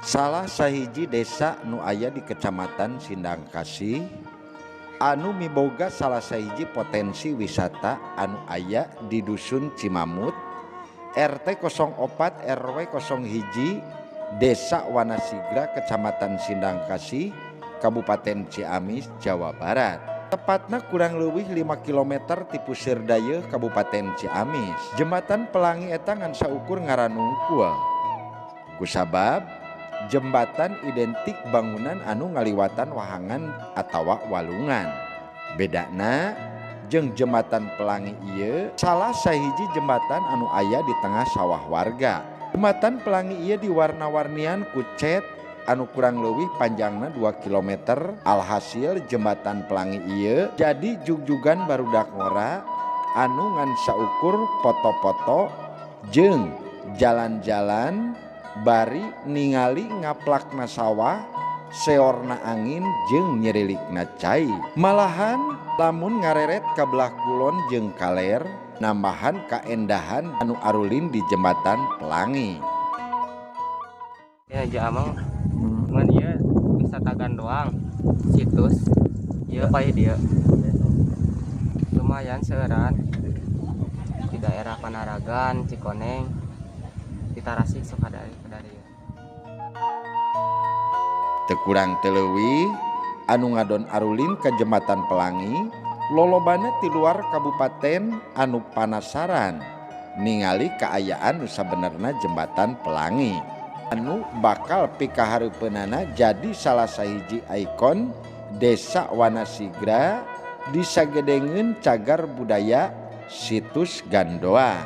Salah sahiji desa nu aya di Kecamatan Sindangkasih anu miboga salah sahiji potensi wisata anu aya di Dusun Cimamut RT 04 RW 01 Desa Wanasigra, Kecamatan Sindangkasih, Kabupaten Ciamis, Jawa Barat. Tepatna kurang leuwih 5 km ti Puseur Dayeuh, Kabupaten Ciamis. Jembatan Pelangi eta ngan saukur ngaranungkul. Kusabab jembatan identik bangunan anu ngaliwatan wahangan atawa walungan. Bedana jeung Jembatan Pelangi ieu salah sahiji jembatan anu aya di tengah sawah warga. Jembatan Pelangi ieu diwarna-warnian ku cet anu kurang leuwih panjangna 2 km. Alhasil, Jembatan Pelangi ieu jadi jugjugan barudak ngora anu ngan saukur foto-foto jeung jalan-jalan bari ningali ngaplakna sawah, seorna angin, jeung nyerilikna cai. Malahan lamun ngareret ka belah kulon jeung kaler, nambahan kaendahan anu arulin di Jembatan Pelangi. Ya aja amang cuman dia wisata Gandoang, situs iya pak, dia lumayan seueuran di daerah Panaragan, Cikoneng, di Tarasik sok ada ya. Teu kurang teu leuwih anu ngadon arulin ke Jembatan Pelangi lolobana ti luar kabupaten anu panasaran ningali kaayaan nu sabenerna Jembatan Pelangi anu bakal pikahareupeunana jadi salah sahiji ikon Desa Wanasigra disagedengeun cagar budaya situs Gandoang.